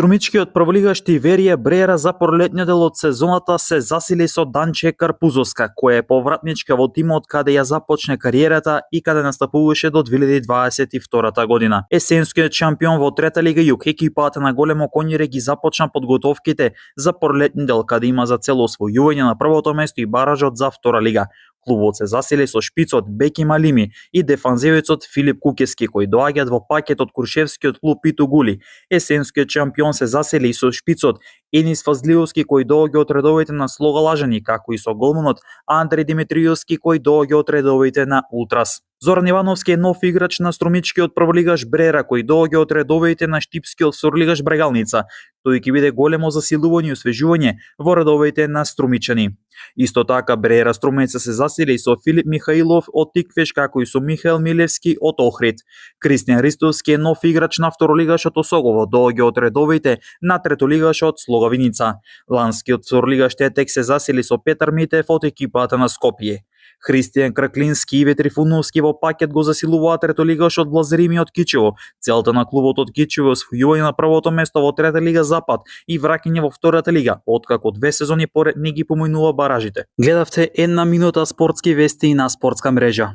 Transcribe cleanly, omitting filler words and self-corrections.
Струмичкиот прволигаш Тиверија Бреера за пролетниот дел од сезоната се засили со Данче Карпузовска, која е повратничка во тимот каде ја започне кариерата и каде настапуваше до 2022 година. Есенскиот шампион во трета лига Југ, екипата на Големо Коњире ги започна подготовките за пролетни дел каде има за цел освојување на првото место и баражот за втора лига. Клубот се засили со шпицот Беки Малими и дефанзивецот Филип Кукески, кои доаѓаат во пакет од крушевскиот клуб Питу Гули. Есенскиот шампион се засили и со шпицот Енис Фазлиовски, кој доаѓа од редовите на Слога Лажани, како и со голманот Андреј Димитриевски, кој доаѓа од редовите на Ултрас. Зоран Ивановски е нов играч на Струмичкиот прволигаш Брера, кој доаѓа од редовите на Штипскиот второлигаш Брегалница. Тој ќе биде големо засилување и освежување во редовите на струмичани. Исто така Брера Струмица се засили со Филип Михаилов од Тиквеш, како и со Михаил Милевски од Охрид. Кристијан Ристовски е нов играч на второлигашот Осогово, доаѓа од редовите на третолигашот Слога Виница. Ланскиот второлигаш Тетек се засили со Петар Митев од екипата на Скопје. Христијан Краклински и Иве Трифуновски во пакет го засилуваат третолигашот Блазарими од Кичево. Целта на клубот од Кичево е освојување на првото место во трета лига Запад и враќање во втората лига, откако 2 сезони поред не ги поминува баражите. Гледавте една минута спортски вести на спортска мрежа.